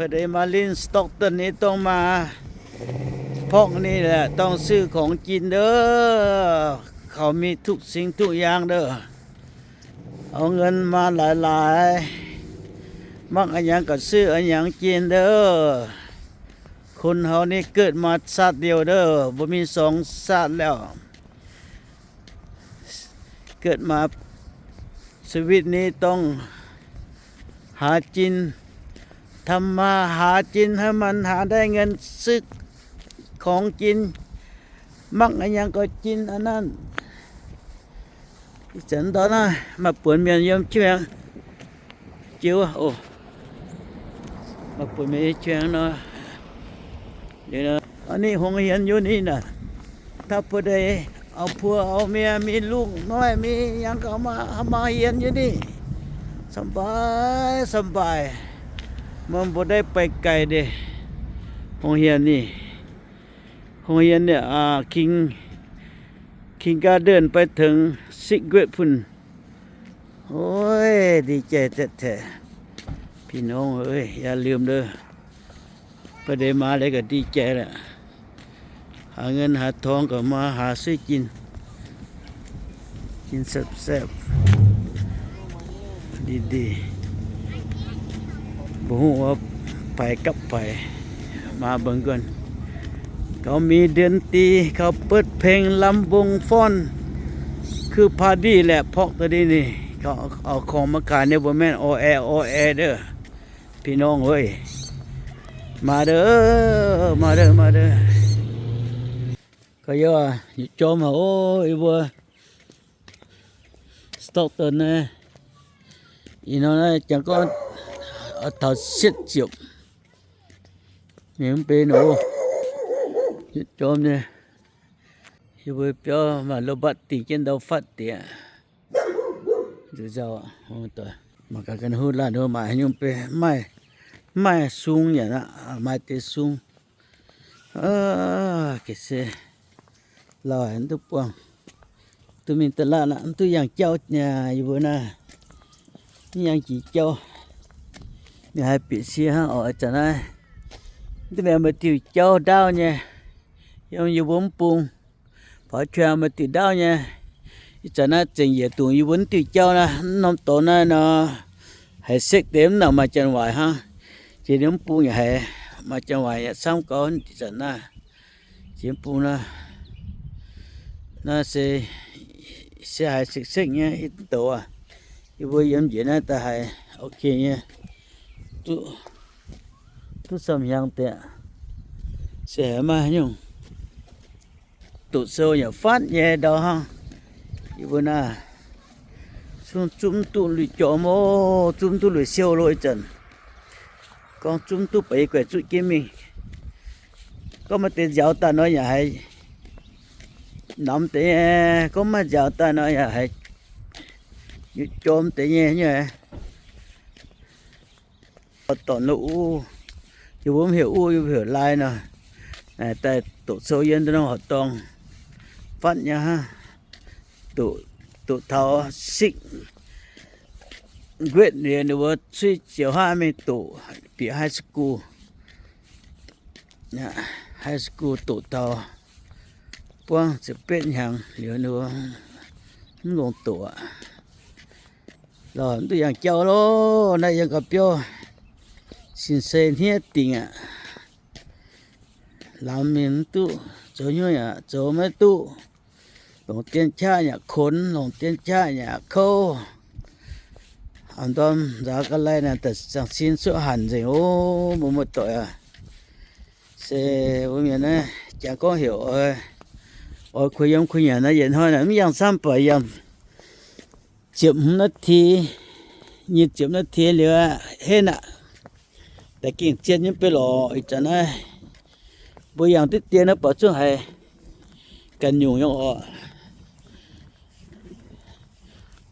Deix maaih linh Stockton nyei dongh maaih porqv ninh laeh dongh suiv korngx jin ndov, kaux mingh duqv singx duqv yaang ndov. Auv-ngen maaih laaix laaix, mangc a'nyangx gauh suiv a'nyangx jin ndov. Kun hoz ninh gutv maaih saatv liouh ndov, mbuo mingh song saatv liouh. Gutv maaih ชีวิต ninh dongh haaix jin, ทำมาหากิน haaix maanc haaix daaih เงิน suiv korngx jin, mangc a'nyangx gauh jin aqv naaiv. Ih zanc ndortv naaiv maaih buonc mienh yiem jienv jiouv oc. Maaih buonc mienh yiem jienv nor. Ninh hungh hienx yiem ninh naaic, taux buo deix auv-puo auv-mienh mingh lungh hnoi mingh yangh gauh maaih hienx yiem ninh. สบาย สบาย meih mbuo daaih baih ga'naaiv deix hungh hienx ninh. Hungh hienx ninh, kindergarten ไปถึง sixth grade bun. Ov, ดีใจ taaix-taaix. พี่น้อง ov, อย่าลืม ndov. Ba'deix maaz leiz ga'ndiev jai la'haaix เงิน haaix ทอง gauh maaih haaix suiv jin, jin saepv-saepv, ndie-ndie. Mbuo hungh wuov paaix gapv paaix, maaz mbuo guanh gauh mingh ndien-dien, gauh เปิดเพลง lamh mbong forn, kuh party laeh porqv daaih ninh, gauh auv-korngx maiv gaax ninh mbuo mengh orv-aeqv orv-aeqv ndov. พี่น้อง ov, maaz ndov, maaz ndov, maaz ndov. Gorx-youz, yietc jorm haic ov, yie mbuo Stockton naaiv. Ih hnoi naaiv jangx gorngv taux sietv ziepc, mingh mv benx oc. Yietc jorm nyei, yie mbuo biauv maaih รถบัส dingh jienv ndau fatv diex. Nzueic nzauh, mangc gaax ga'naaiv huv laanh mbuo maaic haaix nyungc benx, mv maaih sung yaac maaih deix sung. Ga'se lauh haic, mv duqv buangh, duqv mingh da'laatv aqv, mv duqv yangh jauv nyei, yie mbuo naaiv mv yangh jiex jauv. Mingh haiz bieqc sie hnangv oc. Ih zanc naaiv mv duqv mingh maaih diuh jauv ndaauv nyei, yiem yie mbuo mv bung. Paux juang maaih diuh ndaauv nyei. Ih zanc naaiv zengc yietc dungc yie mbuo mv diuh jauv naaiv, mv norm dorngx naaiv nor, haiz sekv deix mv nangc maaih janx waaic hnangv. Jiex ninh mv bung yaac haiz maaih janx waaic yaac camv gauh. Ih zanc naaiv jiex mv bung naaiv, naaiv se, se haiz sekv-sekv nyei ih douc aqv. Yie mbuo yiem njiec naaiv daaih haiz ok nyei, duqv, duqv samh hnyangx deix, se haiz maiv haaix nyungc. Doqc sou yaac fatv nyei ndau hnangv. Yie mbuo naaiv zungv zupv mv duqv lui jorm oc, zupv mv duqv lui siou loh ih zanc. Gorngv zupv mv duqv baac yie guaix zuqv jienv mingh. Gorngv maaih deix nziaaux daaih nor yaac haiz namx deix nyei, gorngv maiv nziaaux daaih nor yaac haiz jorm deix nyei nyei. Dorngc lo uv, yie mbuo mv heuc uv, yie mbuo heuc lai nor. Naaic daaih doqc sou yiem ndau norm horqc dorngh, fatv nyei hnangv. Doqc, doqc taux six grade liuz ninh mbuo cuiv ziouc hnangv mingh doqc bieqc high school. High school doqc taux buangv ziepc betv hnyangx liuz ninh mbuo mv longc doqc aqv. Lorz mv duqv yangh jauv loh, naaiv yiem gau biauv sin se hniev dingc aqv. Lamz mingh mv duqv, zoux hnyouv yaac zoux maiv duqv. Longc dien qaqv yaac konx, longc dien qaqv yaac kouv. A'ndorm nzaaux ga'lai naaic daaih zangc sin cuotv hanc nzengc ov, mbuo muoz-doic aac. Se mbuo mienh naaiv jangx gorngv heuc oix, oix kuh yiem kuh nyanc naaiv, yietc hnoi naaic mv yangh camv baac yangh ziepc hmz นาที, nyic ziepc นาที liuz aqv, henv aqv. Daaih gengh zien nyei beiv lorqc. Ih zanc naaiv mbuo yangh diqv dien naaiv baac zungv haiz ganh nyungc nyei oc.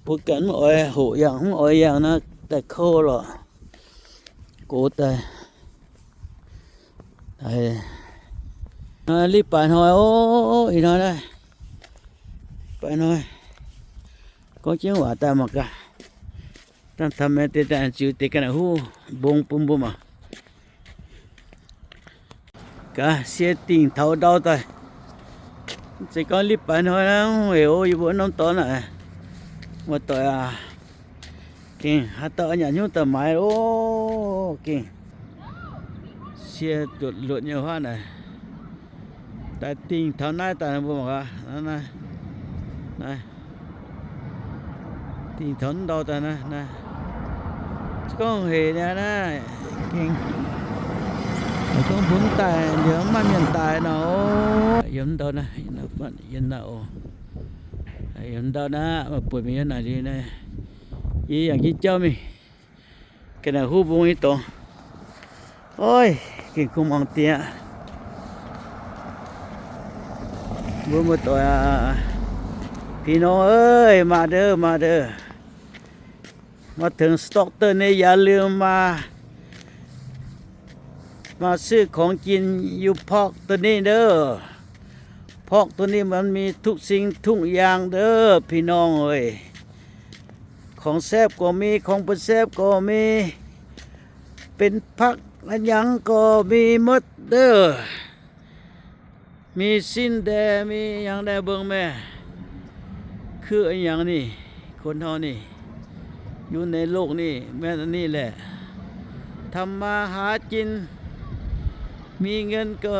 Mbuo ganh mv oix hoqc yangh, mv oix yangh naaiv daaih kouv lorqc. Gox daaih. Liv baaix hnoi ov, ih hnoi naaiv, baaix hnoi gorngv jienv waac daaih mangc gaax. Dangh taux maengx deix daaih ziux deix ga'naaiv huv mbong bun mbuo mangc. Gaax sie dingh taux ndau daaih. Zeiz gorngv litv baaix hnoi naaiv, weic o yie mbuo norm dorn naaic, muoz-doic aac, gengh haaix dauh nyanc hnyouv daaih maaiz oc. Gengh sie luotc luotc nyei huaav naaic. Daaih dingh taux naaiv daaih mbuo mangc gaax, dingh taux ndau daaih naaiv, gorngv hec niaa naaiv, gengh gorngv mbuo mv daaih, mv maaih mienh daaih nor, yiem ndau naaiv, yiem ndau naaiv, maaih buonc mingh naaic liuz naaiv, yie yangh jienv jauv mingh, ga'naaiv huv mbong nyei dorngx. Oix, gengh kungx muangx diex aqv. Mbuo muoz-doic aac, piex norm aac, maaih ndouh, maaih ndouh, maaih tengx Stockton nyei, อย่าลืม maaih มาซื้อของกิน อยู่ Pork ตรงนี้ เด้อ Pork ตรงนี้ มันมีทุกสิ่งทุกอย่าง เด้อ พี่น้องเอ้ย ของแซ่บก็มี ของบ่แซ่บก็มี เป็นผักอะหยังก็มีหมด เด้อ มีสิ้นแด มีหยังแด เบิ่งแม่ คืออะหยังนี่ คนเฮานี่ อยู่ในโลกนี่ แม่นอันนี้แหละ ทำมาหากิน มีเงินก็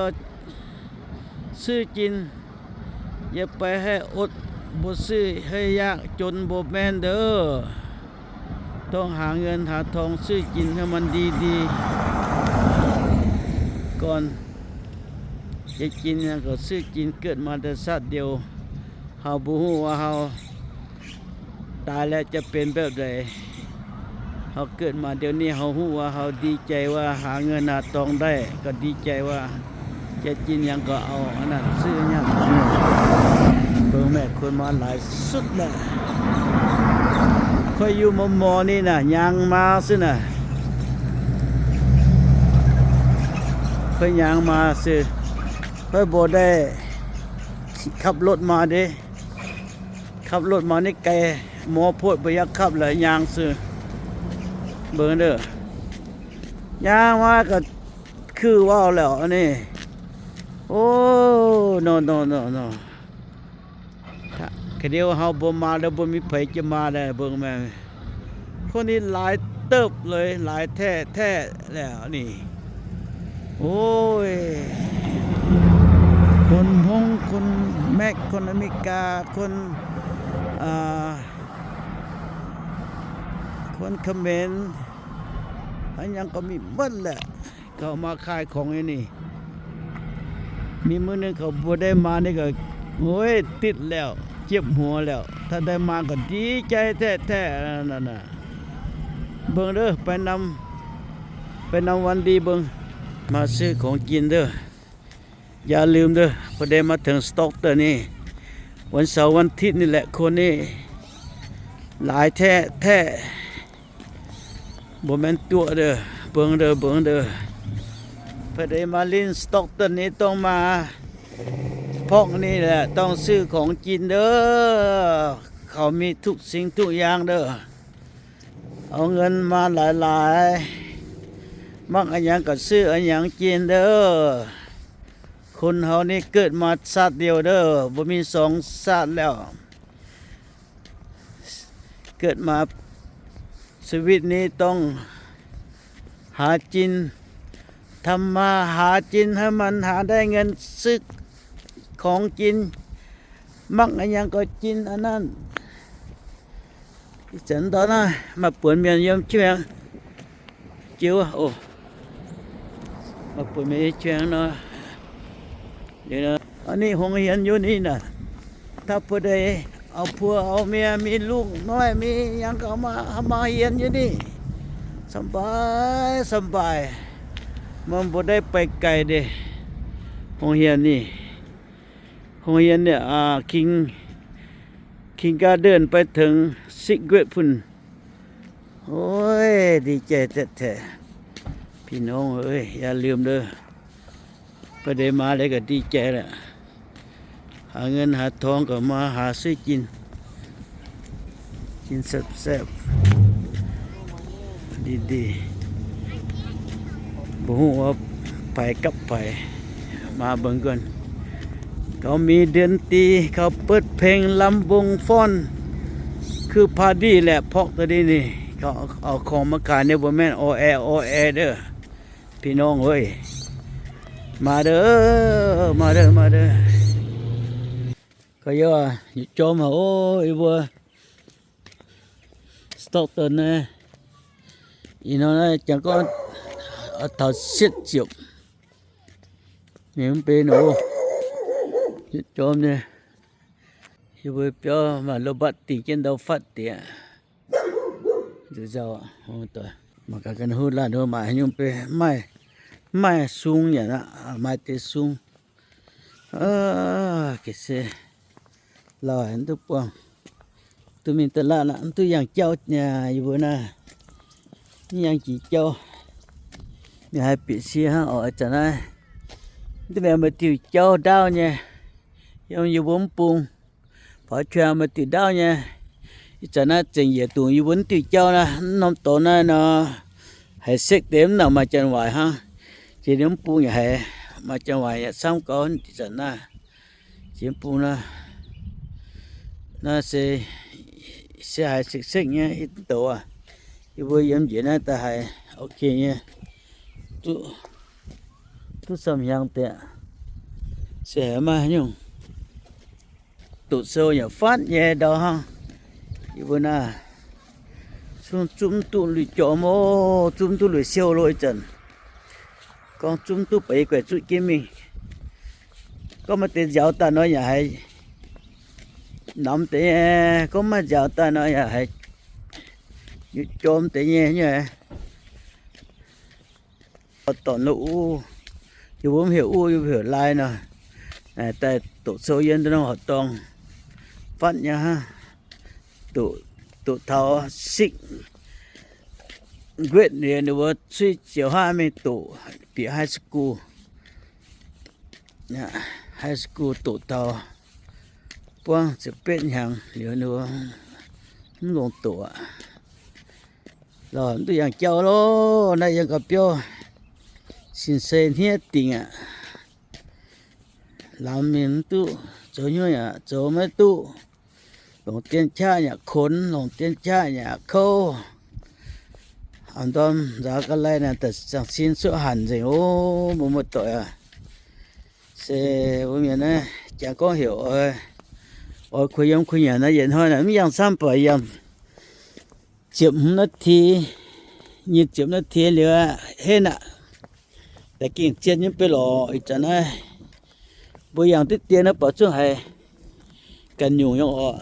ซื้อกิน อย่าไปให้อด บ่ซื้อให้ยากจน บ่แม่นเด้อ ต้องหาเงินหาทองซื้อกินให้มันดีๆ ก่อน จะกินหยังก็ซื้อกิน เกิดมาแต่ชาติเดียว เฮาบ่ฮู้ว่าเฮา ตายแล้วจะเป็นแบบใด เฮาเกิดมาเดี๋ยวนี้ เฮาฮู้ว่าเฮาดีใจว่าหาเงินหาทองได้ ก็ดีใจว่า จะกินหยังก็เอาอันนั้นซื้อหยัง เบิ่งแม่ คนมาหลายสุดแล้ว ข้อยอยู่มอมอนี่น่ะ ยางมาซื่อน่ะ ข้อยยางมาซื่อ ข้อยบ่ได้ขับรถมาเด้ ขับรถมานี่ไกล มอโพด บ่อยากขับแล้ว ยางซื่อ เบิ่งเด้อ ยางมาก็คือว่าวแล้วอันนี้ โอ้ นอ นอ นอ นอ ถ้า คะเดียวเฮาบ่มาแล้ว บ่มีไผจะมาแล้ว เบิ่งแม่ง คนนี้หลายเติบเลย หลายแท้ๆ แล้วนี่ โอ้ย คนฮง คนแม็ก คนอเมริกา คน อ่า คนเขมร อะหยังก็มีหมดแหละ เขามาขายของอยู่นี่ มีมื้อหนึ่งเขาบ่ได้มานี่ก็ โอ้ย ติดแล้ว เจ็บหัวแล้ว ถ้าได้มาก็ดีใจแท้ๆ นั่นน่ะ เบิ่งเด้อ ไปนำ ไปนำวันดีเบิ่ง มาซื้อของกินเด้อ อย่าลืมเด้อ พอได้มาถึง Stockton นี่ วันเสาร์วันอาทิตย์นี่แหละ คนนี่หลายแท้ๆ บ่แม่นจั่วเด้อ เบิ่งเด้อ เบิ่งเด้อ เพื่อได้มาเล่น Stockton นี่ต้องมา Pork นี่แหละ ต้องซื้อของกินเด้อ เขามีทุกสิ่งทุกอย่างเด้อ เอาเงินมาหลายๆ มักอะหยังก็ซื้ออะหยังกินเด้อ คนเฮานี่เกิดมาชาติเดียวเด้อ บ่มีสองชาติแล้ว เกิดมาชีวิตนี้ต้องหากิน ทำมาหากินให้มันหาได้เงินซื้อของกิน มักอะหยังก็กินอันนั้น Ih zanc ndau naaiv maaih buonc mienh yiem jiu-baengx jiu oc. Maaih buonc mienh yiem jiu-baengx nor, ninh hungh hienx yiem ninh naaic, taux mbuo deix auv-buo auv-mienh, mingh lungh noic mingh yangh gauh maaih hienx yiem ninh, สบาย สบาย. Meih mbuo daaih baeqc gaic deix hungh hienx ninh. Hungh hienx ninh, kindergarten ไปถึง sixth grade พุ้น. Oi, ดีใจแท้ๆ พี่น้องเอ้ย อย่าลืมเด้อ ไปได้มาเลยก็ดีใจแหละ หาเงินหาทองก็มาหาซื้อกิน กินแซ่บๆ ดีๆ บ่ฮู้ว่าไผกับไผ Maaih mbuo gorngv, gauh mingh ndien di gauh betv peng lamh mbong forn, kuv party laeh porqv daaih ninh, gauh auv-korngx maiv gaax ninh mbuo mienh orv aeqv orv aeqv deix. Pih norng oc, maaih deix, maaih deix, maaih deix. Gorx-youz, yietc jorm haic oc, yie mbuo Stockton naaiv. Ih hnoi naaiv jangx gorngv taux cietv ziepc, ninh mv benx oc, yietc jorm nyei. Yie mbuo biauv maaih lo mbatv dingh jienv ndau fatv diex. Nzuqc nzauh, mangc gaax ga'naaiv huv laanh mbuo maaih haaix nyungc beiv, maaih, maaih sung yaac maaih deix sung. Ga'se lauh haic, mv duqv buangh, duqv mingh da'laatv aqv, mv duqv yangh jauv nyei, yie mbuo naaiv mv yangh jiex jauv. Mingh haiz bieqc sie hnangv oc, ih zanc naaiv. Mv duqv mingh maaih diuh jauv ndaauv nyei, yiem yie mbuo mv bung. Faaux juang maaih diuh ndaauv nyei. Ih zanc naaiv zengc yietc dungc yie mbuo mv diuh jauv naaiv, mv norm dorngx naaiv nor, haiz sekv deix mv nangc maaih janx waaic hnangv. Jiex ninh mv bung yaac haiz maaih janx waaic yaac camv gauh ih zanc naaiv. Jiex mv bung naaiv, naaiv se, se haiz sekv-sekv nyei ih douc aac. Yie mbuo yiem njiec naaiv daaih haiz ok nyei, duqv, duqv samh hnyangx deix. Se haiz maaih haaix nyungc doqc sou yaac fatv nyei ndau hnangv. Yie mbuo naaiv, zungv zupv mv duqv lui jorm oc, zupv mv duqv lui siou loh ih zanc. Gorngv zupv mv duqv baac yie guaix zuqv jienv mingh. Gorngv maaih deix nziaaux daaih nor yaac haiz namx deix nyei, gorngv maiv nziaaux daaih nor yaac haiz jorm deix nyei nyei. Dorngx lo uv, yie mbuo mv heuc uv, yie mbuo heuc lai nor. Daaih doqc sou yiem ndau norm horqc dorngh, fatv nyei hnangv. Doqc, doqc taux sixth grade liuz ninh mbuo cuiv ziouc hnangv mingh doqc bieqc high school. High school doqc taux buangv ziepc betv hnyangx liuz ninh mbuo mv longc doqc aqv. Lorz mv duqv yangh jauv loh, naaiv yiem ga'biauv sin-sei hniev dingc aqv. Lamz mingh mv duqv, zoux hnyouv yaac zoux maiv duqv. Longc dien qaqv yaac konx, longc dien qaqv yaac kouv. A'ndorm nzaaux ga'lai naaic daaih ziangh sin cuotv hanc nzengc oc, mbuo muoz-doic aac. Se mbuo mienh naaiv jangx gorngv heuc oix, oix kuh yiem kuh nyanc naaiv, yietc hnoi naaic mv yangh camv baac yangh ziepc hmz นาที, nyic ziepc นาที liuz aqv, henv aqv. Daaih gengh zien nyei beiv lorqc. Ih zanc naaiv mbuo yangh diqv dien naaiv baac zungv haiz ganh nyungc nyei oc.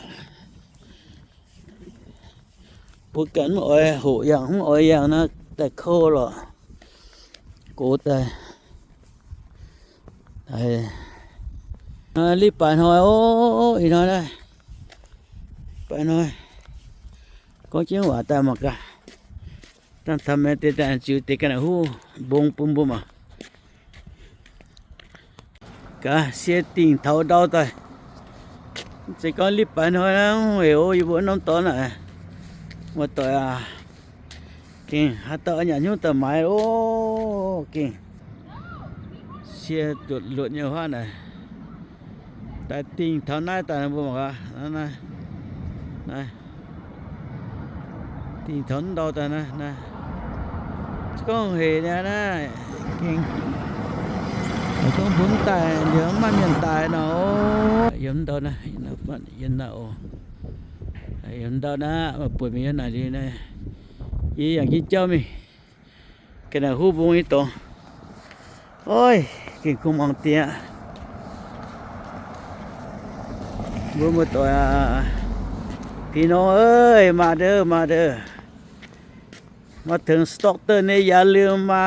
Mbuo ganh mv oix hoqc yangh, mv oix yangh naaiv daaih kouv lorqc. Gox daaih. Li baaix hnoi oc, ih hnoi naaiv, baaix hnoi gorngv jienv waac daaih mangc gaax. Dangh taux maengx deix daaih ziux deix ga'naaiv huv mbong bun mbuo mangc. Gaax sie dingh taux ndau daaih. Mv zeiz gorngv li baaix hnoi hnangv heuc yie mbuo norm dorn naaic. Muoz-doic aac, gengh haaix dauh nyanc hnyouv daaih maaiz oc. Gengh sie luotc luotc nyei huaav naaic. Daaih dingh taux naaiv daaih mbuo mangc gaax, naaiv, dingh taux ndau daaih naaiv, naaiv. Gorngv hec niaa naaiv, gengh gorngv mbuo mv daaih liuz mv maaih mienh daaih nor, yiem ndau naaiv, yiem naaiv oc. Yiem ndau naaiv maaih buonc mingh yiem naaic liuz naaiv, yie yangh jienv jauv mingh. Ga'naaiv huv mbong nyei dorngx. Oix, gengh kungx muangx diex aqv. Mbuo muoz-doic aac, พี่น้องเอ้ย, maaih ndouv, maaih ndouv, maaih tengx Stockton nyei อย่าลืมมา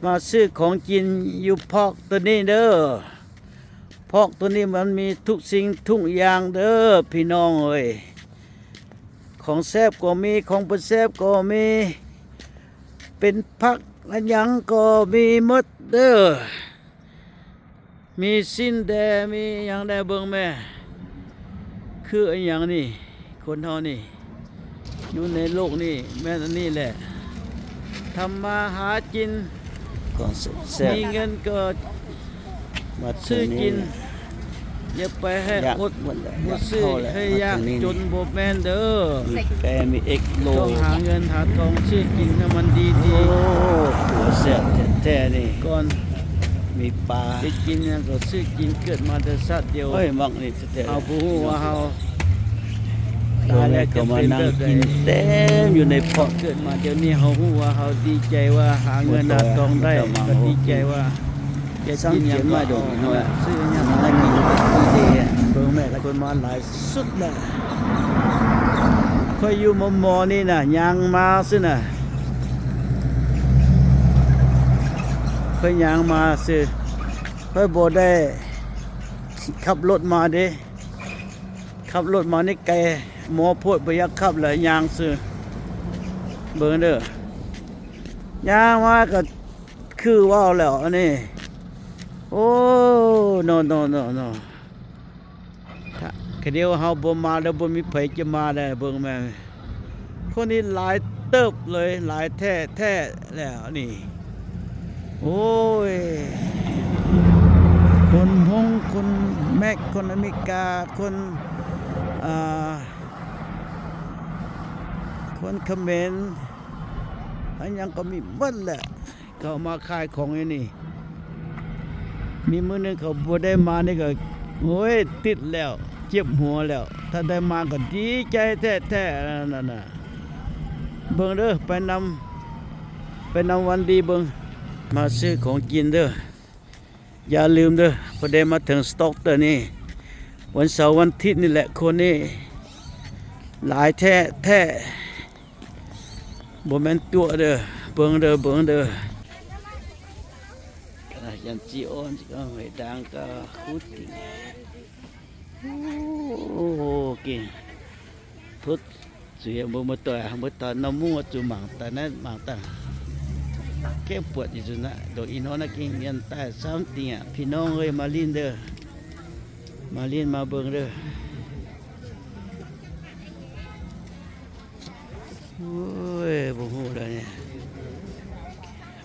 maaih ซื้อของกิน อยู่ Pork ตรงนี้ เด้อ Pork ตรงนี้ มันมีทุกสิ่งทุกอย่าง เด้อ พี่น้องเอ้ย. ของแซ่บก็มี ของบ่แซ่บก็มี เป็นผักอะหยังก็มีหมดเด้อ มีสิ้นแด่ มีหยังแด่ เบิ่งแม่ คืออะหยังนี่ คนเฮานี่ อยู่ในโลกนี่ แม่นอันนี้แหละ ทำมาหากิน มีเงินก็ซื้อกิน อย่าไปให้อด บ่ซื้อให้ยากจน บ่แม่นเด้อ ต้องหาเงินหาทองซื้อกินให้มันดีๆ ก่อน จะกินหยังก็ซื้อกิน เกิดมาแต่สัตว์เดียว เฮาบ่ฮู้ว่าเฮา ตายแล้วจะเป็นแบบใด เกิดมาเดี๋ยวนี้เฮาฮู้ว่าเฮาดีใจว่าหาเงินหาทองได้ ก็ดีใจว่าจะกินหยังก็เอา ซื้อหยังก็เอา เบิ่งแม่ คนมาหลายสุดแล้ว ค่อยอยู่มอๆ นี่น่ะ ย่างมาซื่อน่ะ ค่อยย่างมาซื่อ ค่อยบ่ได้ขับรถมาเด้ ขับรถมานี่ไกล มอโพด บ่อยากขับแล้ว ย่างซื่อ เบิ่งเด้อ ย่างมาก็คือว้าวแล้วอันนี้ โอ้ โน โน โน โน ถ้า คะเดียวเฮาบ่มาแล้ว บ่มีไผจะมาแล้ว เบิ่งแม่ง คนนี้หลายเติบเลย หลายแท้ๆ แล้วนี่ โอ้ย คนฮง คนแม็ก คนอเมริกา คน อ่า คนเขมร อะหยังก็มีหมดแหละ เข้ามาขายของอยู่นี่ มีมื้อหนึ่งเขาบ่ได้มานี่ก็ โอ้ย ติดแล้ว เจ็บหัวแล้ว ถ้าได้มาก็ดีใจแท้ๆ นั่นน่ะ เบิ่งเด้อ ไปนำ ไปนำวันดีเบิ่ง มาซื้อของกินเด้อ อย่าลืมเด้อ พอดีมาถึงสต็อกเตอร์นี่ วันเสาร์วันอาทิตย์นี่แหละ คนนี่หลายแท้ๆ บ่แม่นจั่วเด้อ เบิ่งเด้อ เบิ่งเด้อ ขนาดยันจีออนก็ไม่ดังก็คุด โอ้โห เก่ง ทุด Zuiz mbuo muoz-doic, muoz-doic norm mungv zuqc mangc daaih naaiv, mangc daaih kemv buatc yietc nzunc aqv. Ndongc ih hnoi naaiv gengh mienh daaih camv dingh aqv. พี่น้องเอ้ย มาเล่นเด้อ มาเล่นมาเบิ่งเด้อ โอ้ย บ่ฮู้แล้วเนี่ย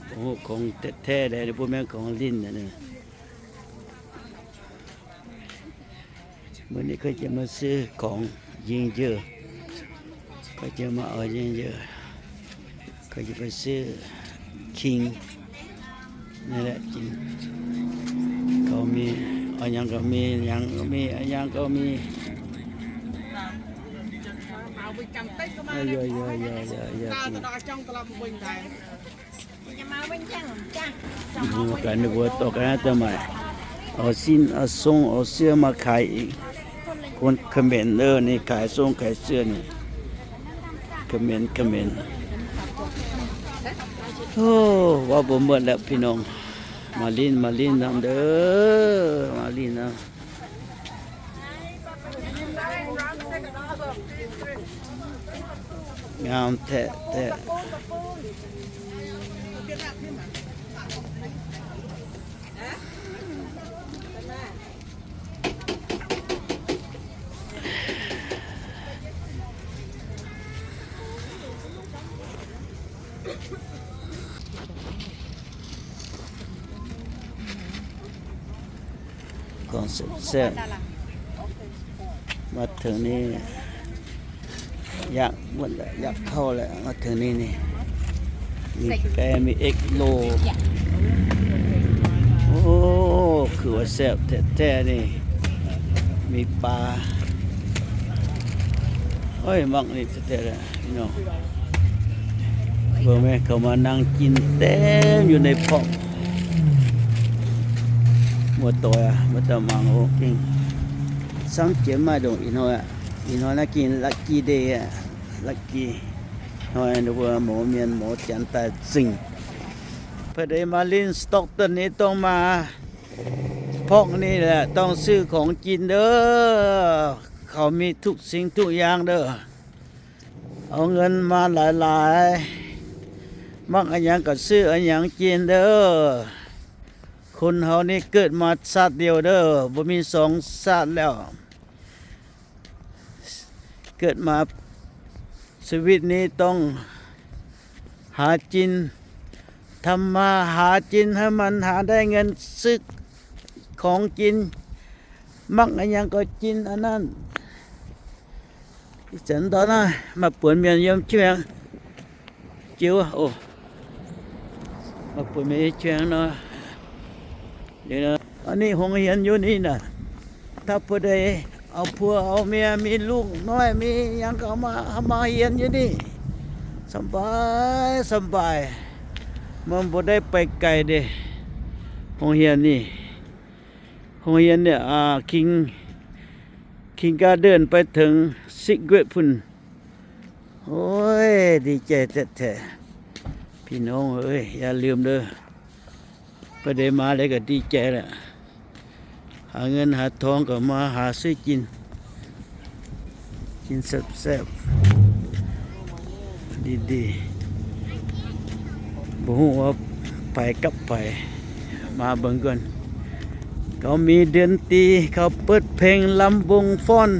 บ่ฮู้ของแท้ๆ เลย บ่แม่นของเล่นนะเนี่ย มื้อนี้ข้อยจะมาซื้อของเยอะๆ ข้อยจะมาเอาเยอะๆ ข้อยจะไปซื้อคิง นี่แหละกิน เขามี เอาหยังก็มี หยังก็มี เอาหยังก็มี เยอะๆๆๆๆ กิน Mbuo ganh ninh mbuo dorh ga'naaiv daaih maaic, เอาสิ้นเอาทรงเอาเสื้อมาขายอีก คนเขมร เออ นี่ขายทรงขายเสื้อนี่ เขมร เขมร โอ้ ว้าว บ่หมดแล้วพี่น้อง มาลิ้น มาลิ้นนำเด้อ มาลิ้นนำ งามแท้แท้ ของแซ่บๆ มาถึงนี่ อยากหมดแล้ว อยากเข้าแล้ว มาถึงนี่นี่ มีแปร มีเอ็กโรล โอ้ คือว่าแซ่บแท้ๆ นี่ มีปลา เฮ้ย มักนี่แท้ๆ เลย พี่น้อง เบิ่งแม่ เขามานั่งกินเต็มอยู่ในพ็อก หมดตัว หมดตัวมัง โอ้ เก่ง ซ้ำเจียมมาดงอีกหน่อยอ่ะ อีกหน่อยนะ กินลัคกี้เดย์อ่ะ ลัคกี้หน่อย นึกว่าหมอเมียน หมอจันตายจริง พอดีมาเล่นสต็อกเกอร์นี้ต้องมา พ็อกนี่แหละ ต้องซื้อของกินเด้อ เขามีทุกสิ่งทุกอย่างเด้อ เอาเงินมาหลายๆ มักอะหยังก็ซื้ออะหยังกินเด้อ คนเฮานี่เกิดมาชาติเดียวเด้อ บ่มีสองชาติแล้ว เกิดมาชีวิตนี้ต้องหากิน ทำมาหากิน ให้มันหาได้เงินซื้อของกิน mangc a'nyangc gauh jin a'nanv. Ih zanc ndortv naaiv maaih buonc mienh yiem qiex jiouv, maaih buonc mienh yiem qiex nor. Ninh hungh hienx yiem ninh naaic, taux buo deix, auv-puox auv-mienh, mingh lungh noic mingh yangh gauh maaih hienx yiem ninh, สบาย สบาย. Meih mbuo daaih baih ga'naaiv deix, hungh hienx ninh, hungh hienx ninh, kindergarten ไปถึง sixth grade พุ้น. Ov, ดีใจแท้ๆ พี่น้องเอ้ย อย่าลืมเด้อ buo deix maaiz leiz gauh ดีใจ lorqc. หาเงินหาทอง gauh maaih haaix suiv jin, jin saepv-saepv, ndie-ndie, mbuo hungh wuov paaix gapv paaix, maaiz mbuo guanh, gauh mingh ดนตรี, gauh เปิดเพลง lamh mbong forn,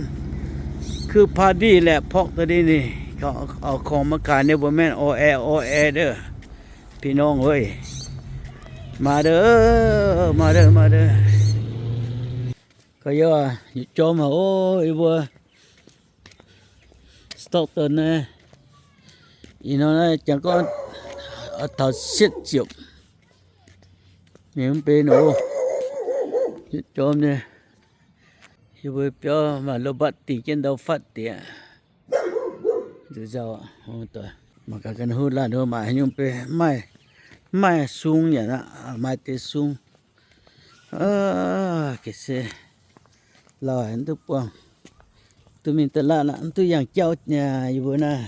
คือ party แหละ porc da'ndiev ninh, gauh auv-korngx maiv gaax ninh mbuo maengh ออแอ ออแอ เด้อ พี่น้องเอ้ย. Maaih deix, maaih deix, maaih deix. Gorx-youz, yietc jorm haic ov, yie mbuo stock deix naaiv. Ih hnoi naaiv jangx gorngv taux sietv ziepc, mingh mv benx oc. Yietc jorm nyei, yie mbuo biauv maaih รถบัส dingh jienv ndau fatv diex. Nzueic nzauh, mangc gaax ga'naaiv huv laanh mbuo maaih haaix nyungc beiv, mv maaih sung yaac maaih deix sung. Ga'sie lauh haic mv duqv buangh, duqv mingh da'laatv aqv, mv duqv yangh jauv nyei yie mbuo naaiv,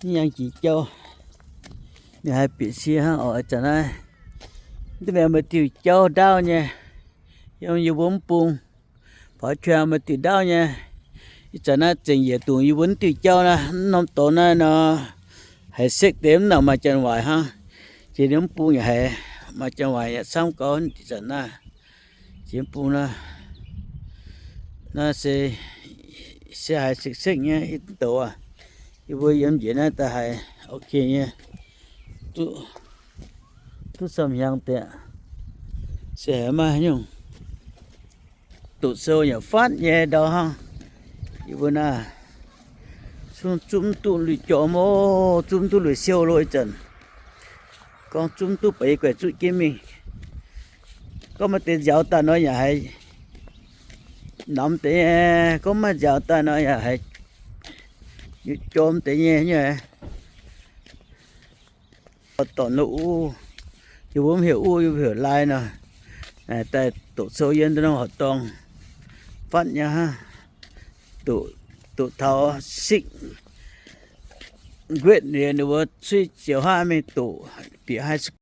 mv yangh jiex jauv. Ninh haih bieqc sie hnangv oc. Ih zanc naaiv mv duqv mingh maaih diuh jauv ndaauv nyei, yiem yie mbuo mv bung. Paux แคมป์ maaih diuh ndaauv nyei. Ih zanc naaiv zengc yietc dungc yie mbuo mv diuh jauv naaiv, mv norm dorngx naaiv nor, haiz sekv deix mv nangc maaih janx waaic hnangv. Jiex ninh mv bung yaac haiz maaih janx waaic yaac camv gauh. Ih zanc naaiv jiex mv bung naaiv, naaiv se, se haiz sekv-sekv nyei ih douc aqv. Yie mbuo yiem njiec naaiv daaih haiz ok nyei, duqv samh hnyangx deix, se haiz maiv haaix nyungc. Doqc sou yaac fatv nyei ndau hnangv. Yie mbuo naaiv zungv zunv duqv lui jorm oc, zunv duqv lui siou lo ih zanc. Gorngv zunv duqv baac yie guaix zuqv jienv mingh. Gorngv maaih deix nziaaux daaih nor yaac haiz namx deix nyei, gorngv maiv nziaaux daaih nor yaac haiz jorm deix nyei nyei. Dorngx lo uv, yie mbuo mv heuc uv, yie mbuo heuc lai nor. Daaih doqc sou yiem ndau norm horqc dorngh, fatv nyei hnangv. Doqc taux sixth grade liuz ninh mbuo cuiv ziouc hnangv mingh doqc bieqc high school.